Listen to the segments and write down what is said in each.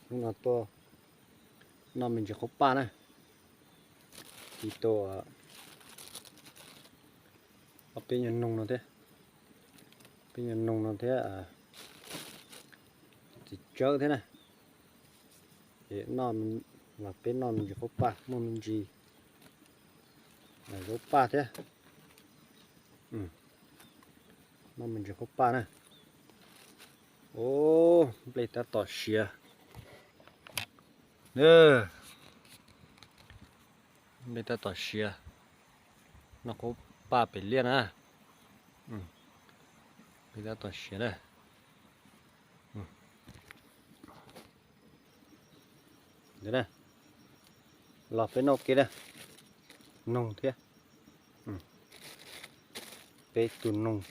Hnub no tuaj noj me ntsis qhuav paj na, ci tau ob peb nyuag noog no thiab, peb nyuag noog no thiab, txiv tsawb thiab na. Ces noj, los peb noj me ntsis qhuav paj, muaj me ntsis zaub paj thiab. Noj me ntsis qhuav paj na. Ub, nplej tab tom siav. Nplej tab tom siav. Noj qhuav paj pem liaj na. Nplej tab tom siav na. Los peb noj ua ke na, noog thiab, peb tus noog.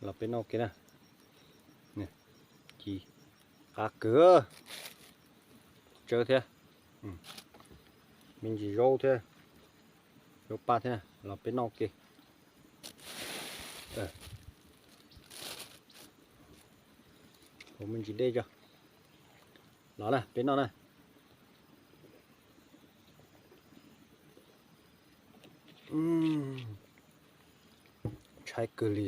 Los peb noj ua ke na. Ci qab kawg, tsawb thiab, me ntsis zaub thiab, zaub paj thiab, los peb noj ua ke. Ua me ntsis dej tso, los na peb noj na. Ntshai kawg li.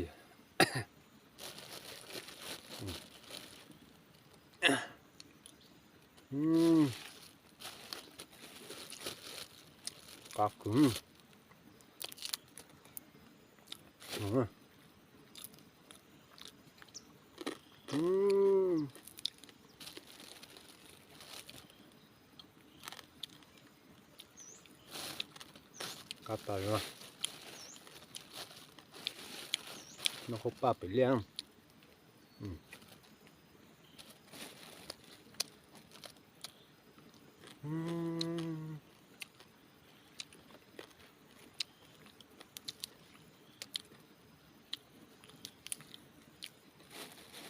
Qab kawg. Qab tas zog. Noj qhuav paj pem liaj.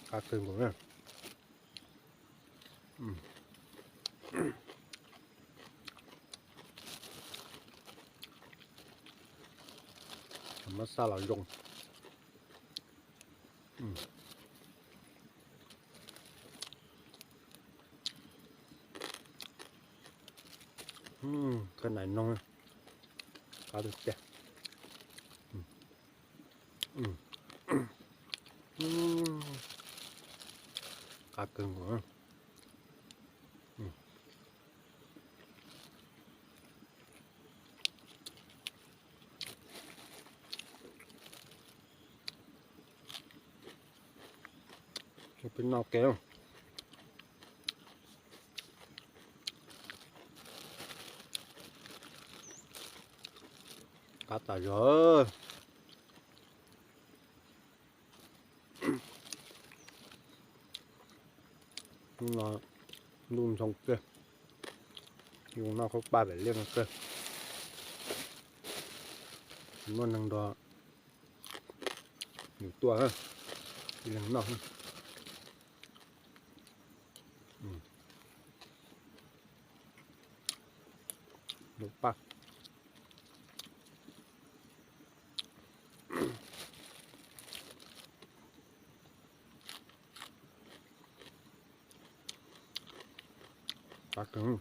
Qab kawg nkaus na. Muab xaj los zoo. Koj nai noog, qab tiag tiag. Qab kawg nkaus. Peb noj ua ke. Qab tas zog. Hnub no ntuj ntxhoo kawg, yuav noj qhuav paj pem liaj no kawg. Muaj neeg nrog yus tuaj, ib leeg noj. Zaub paj. Qab kawg.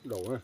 Daus na.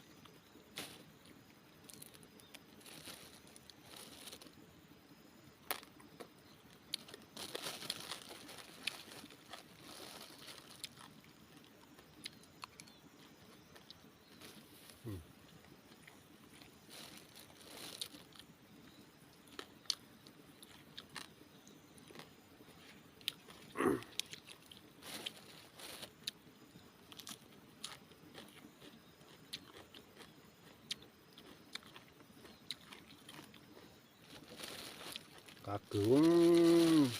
Qab kawg.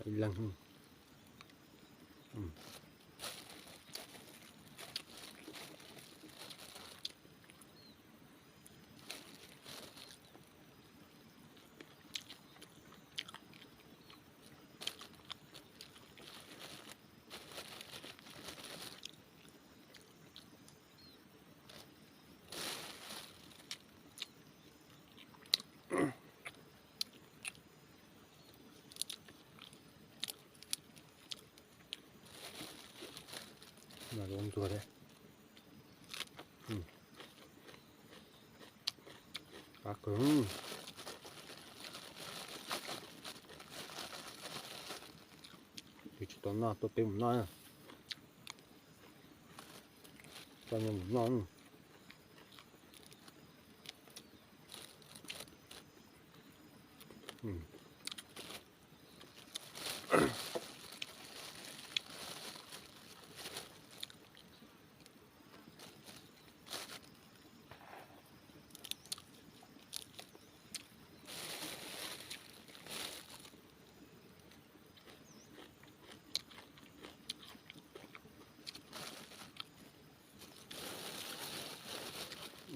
Ib leeg. Ntxuag thiab. Qab kawg. Twb tsis tau noj, tuaj peb mus noj. Coj nyias mus noj.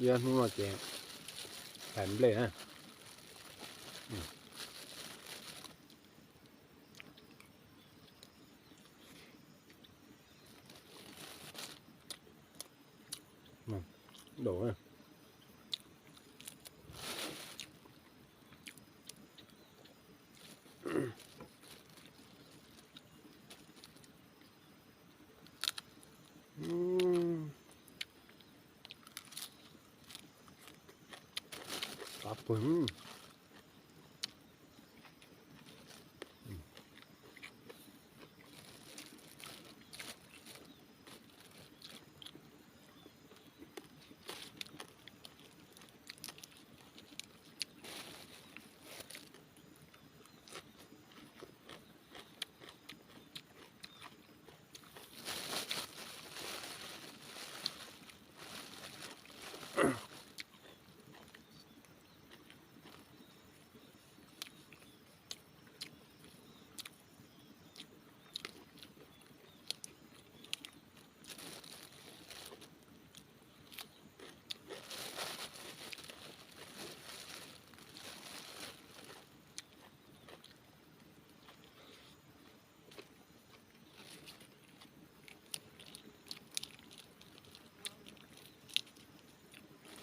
Ib hnub no ces hlais nplej na. Daus. Qab kawg.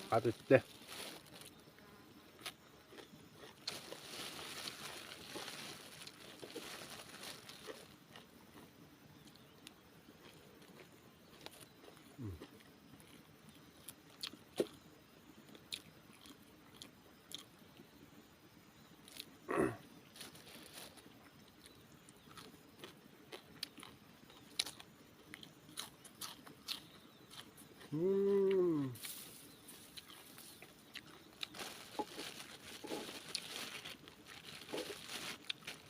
Qab tiag tiag.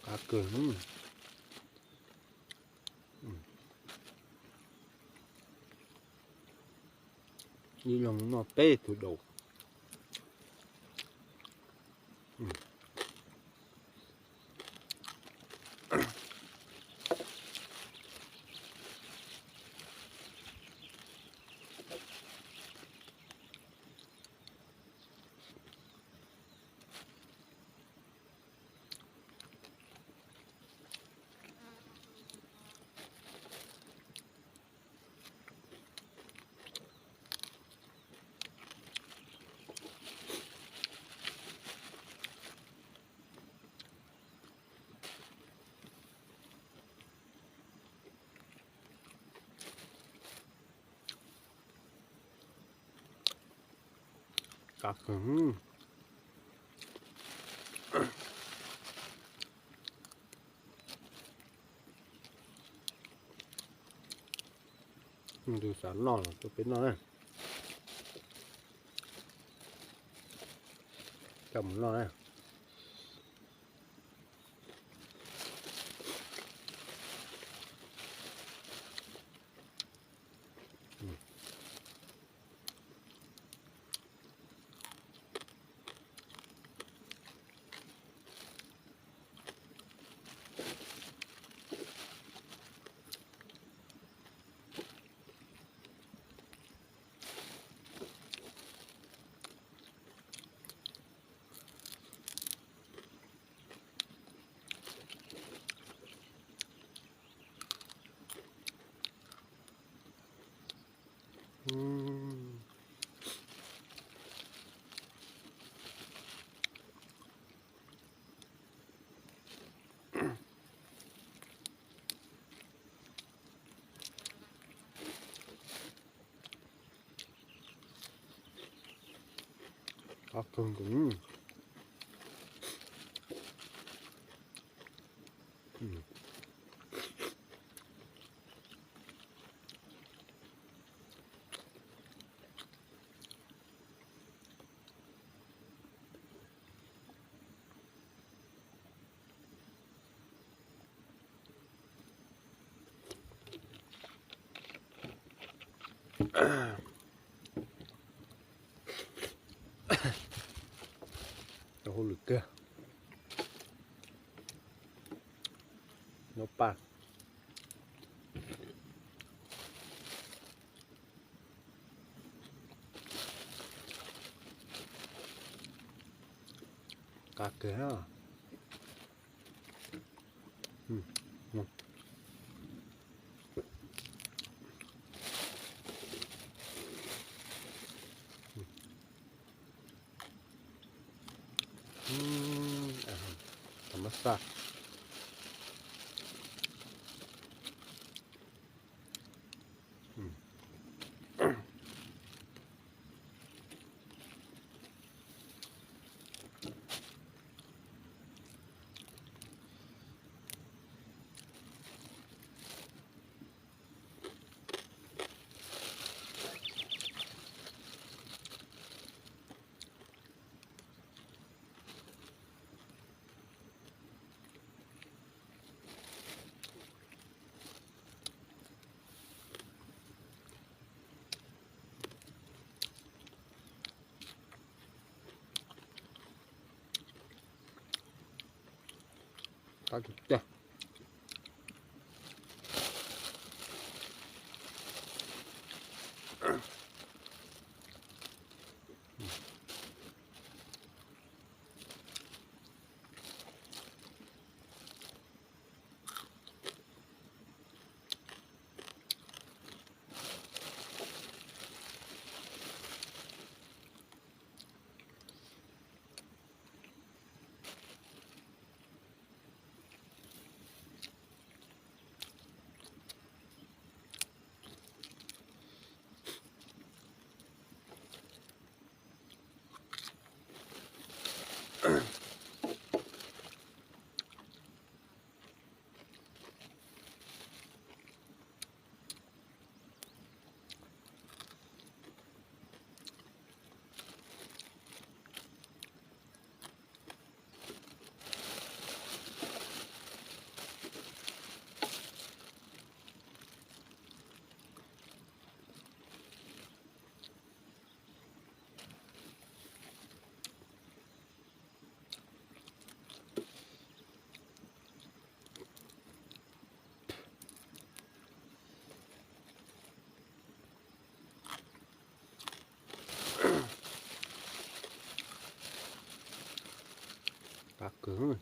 Qab kawg. Ib leeg noj peb tug daus. Qab kawg. Tus xav noj los tuaj peb noj na. Coj mus noj na. Hauj lwm tiag. Nov paj. Qab kawg. Thas mas xaj. Qab tiag tiag. Qab kawg.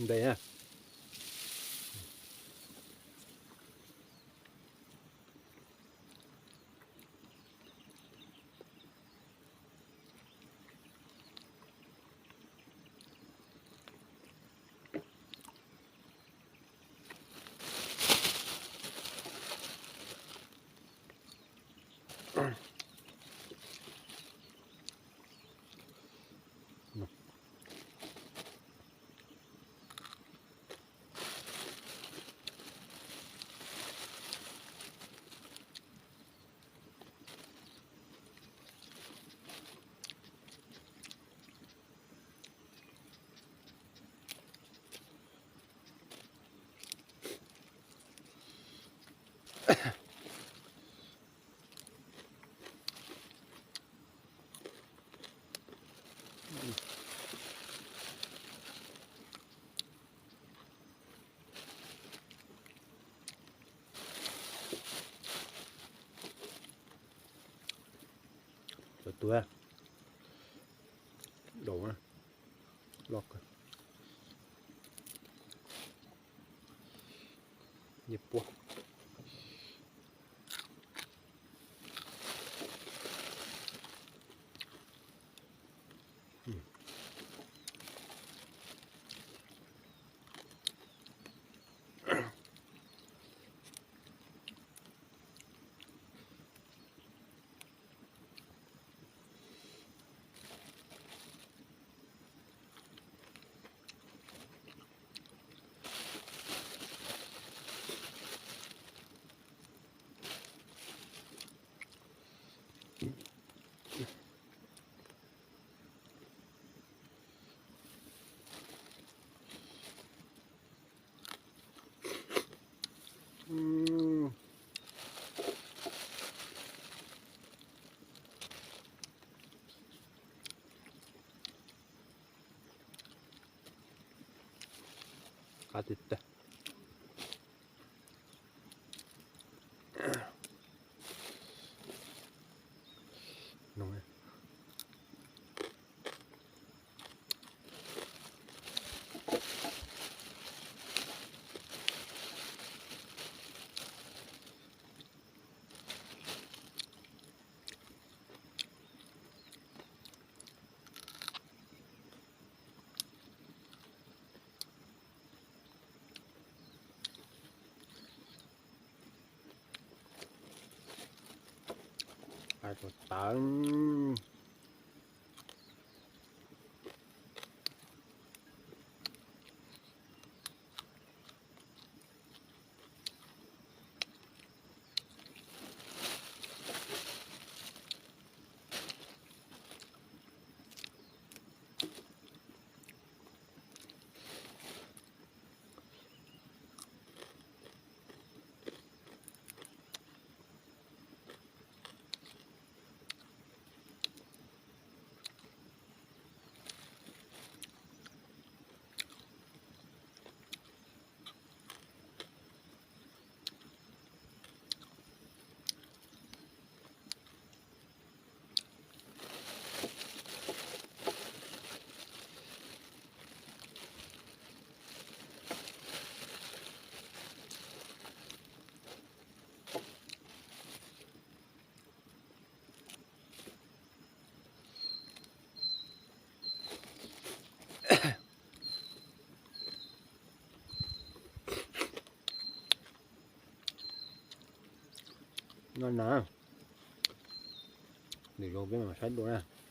Ntev na. Tus tus, daus, loj kawg. Nyiaj puab. Qab tiag tiag. Hais tawv. No na, lwm zaus peb mam saib dua na.